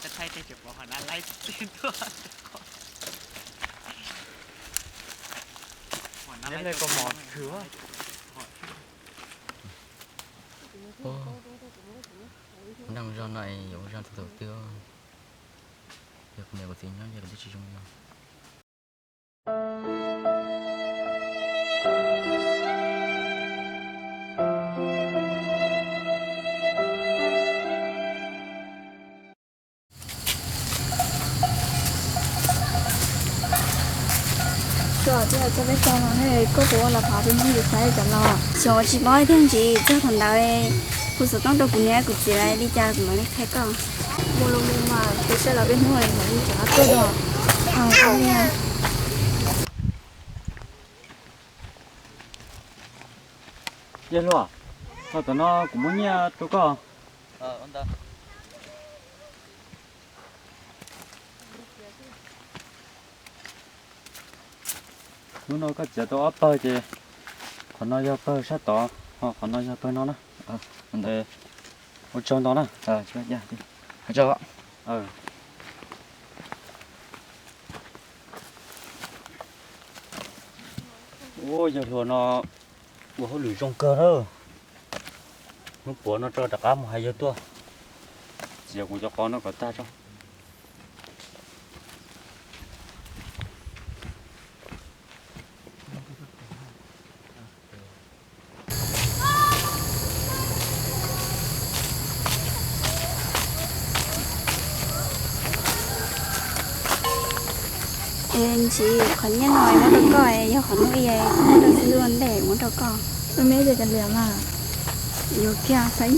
Thaij thaij tej tseem pom hom nab laib txij ntua. Neb le koj mos khw. Neej zog no yuav ua zog tus thaum twg, yog kuv niam kuv txiv nyob ces kuv twb tsis zoo li no. Tso, tso peb tso no, koj puas ua los phav peb Hmoob yus xaiv cov no. Xyov tsis paub tiag ntsis, txog thaum ntawd kuv xov tooj rau kuv niam kuv txiv lawv li cas kuv mam li qhia koj. Mus los mus mas, kuv saib los peb Hmoob mam li rov qab tuaj dua. Yawg hluas, thaum tom no kuv muab nyiaj rau koj. Hnub no koj txiav tau ob pawg ces qhov no yog pawg sab tod, ho qhov no yog pawg no na. Ua tsaug ntau na. Ua yawg hluas no ua hauj lwm zoo kawg na. Hnub puav no tso rov qab mus hais yawg tuaj, txiav kuv cov qos no kom tag tso. Es ntsis qhov nyiaj no muab rau koj, yog qhov hnub ib muab rau xib hwb ua ntej muab rau koj. Ua me ces kav liam mas. Yuav kiag xwb.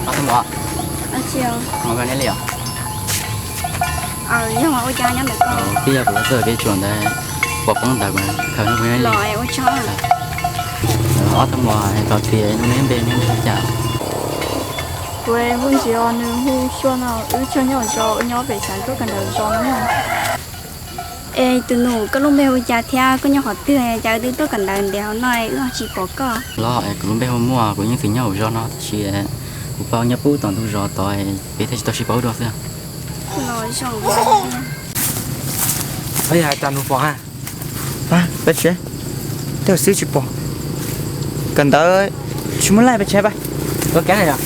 Ob tug muam, mus kawm neb li os. Yog ua cas nyob ntawm koj? Twb yog kuv txawj peb tsuas ntawd, pom poob ntawd kuv khaws no kuv neb li. Los ua tsaug. Ob tug muam, tau tias neb npe neb hu li cas? Kuv hu Ntsis os, nws hu Xyuaj no, wb tseem nyob zos, wb nyob pem xeev tuaj kawm ntawv zos no. Es tus nus, koj lub npe hu cas thiab koj nyob qhov twg, cas wb twb tuaj kawm ntawv ntev hauv no wb ho tsis pom koj? Los es kuv lub npe hu Muaj, kuv yeej tseem nyob hauv zos no tab sis kuv pab nyob pub tom ntug zos tod, peb thiaj tsis tau sib paub dua xwb. Los zoo. Pab yog hais tas nus pom ha. Pab, pab tsev, tej xwb tsis pom. Kawm ntawv tsis muaj laij, pab tsev pab. Ua kev yom.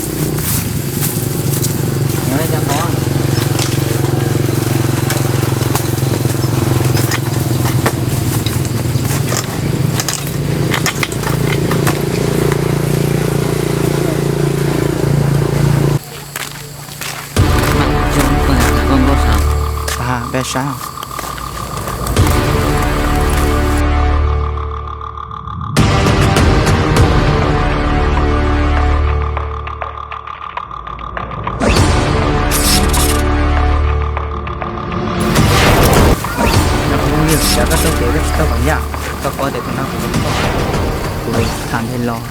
Pab, pab sab. Yog kuv mus yus xav koj txoj kev koj tsis tau kom yam, koj paub tias tus no kuv, kuv tham ntev los,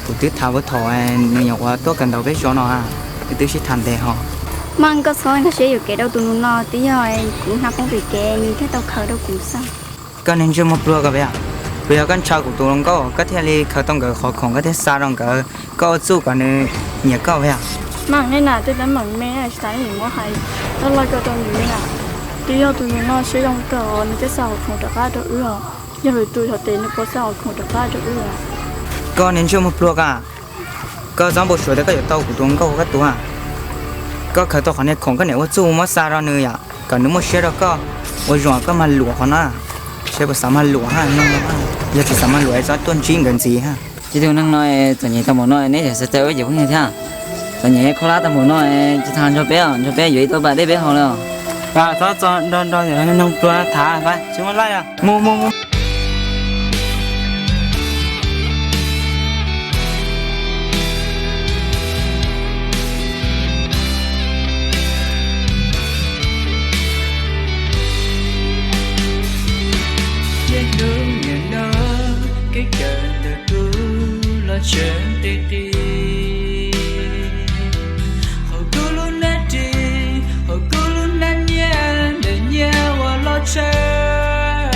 kuv twb tham ua thaum nws nyuam qhuav tuaj kawm ntawv peb zos no, wb twb sib tham ntev ho. Maj, koj txhob nkag siab yuam kev rau tus nus no, twb yog kuv hnav poob pem kev nws thiaj tau khaws rau kuv xwb. Koj niag ntsej muag pluag ko, puas yog koj ntshaw kuv tus hluas nkauj koj thiaj li khaws tau nkawd qhov khoom koj thiaj xa rau nkawd, koj ua txuj kom nws nyiam koj puas yog? Maj, nej na tej teeb meem me tsis tas nej yuav muab hais loj loj ko rau nws na. Twb yog tus nus no siab zoo kawg nws thiaj xa qhov khoom rov qab rau wb os. Yog lwm tus yog tes nws puas xa qhov khoom rov qab rau wb os? Koj niag ntsej muag pluag ko, koj txhob npau suav tias koj yuav tau kuv tus hluas nkauj ua koj tug. Koj khaws tau qhov niag khoom koj niam ua txuj muab xa rau nws yom, kom nws muaj siab rau koj, ua zoo koj mag luam qhov no. Seb puas xav mag luam ha, yog tsis xav mag luam es txhob tuaj ntsib nkawd ntxiv ha. Ib tug neeg no txom nyem tau npaum no neb xav txais ua yawm phooj ywg thiab? Txom nyem khaub hlab tau npaum no, tsis tas nrog peb, nrog peb yuav ib tauv pas dej peb haus li os. Txhob txo nrog nrog yawm neeg pluag tham, tsis muaj laij os. Mus mus mus. tseem ti ti. Hauv kuv lub neej ris, hauv kuv lub neej nyiaj, ntawm nyiaj uas los tshaj,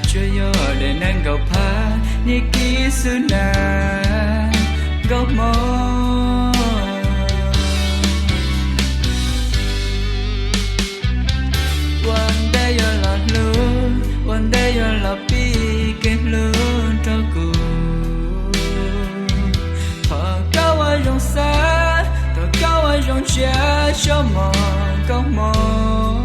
tsuas yog daim neeg nkaum phav, niam kiv xwb na, nkauj hmoob. Ua ntej yuav los hlub, ua ntej yuav los pib kev hlub rau kuv. Thov koj ua zoo xav, thov koj ua zoo ntsia, tso mov nkauj hmoob.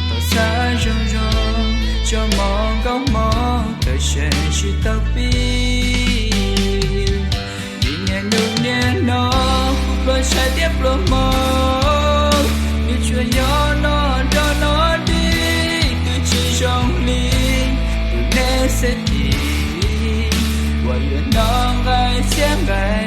Thov xav zoo zoo, tso mov nkauj hmoob, tawm sev tsis tau pib. Vim niaj hnub niaj hmo kuv pluas ntshai thiab pluas hmoo, nws tsuas yog noj nrog noj dig, twb tsis zoo li tus nej xav tiv, uas yuav noj nqaij txhiab nqaij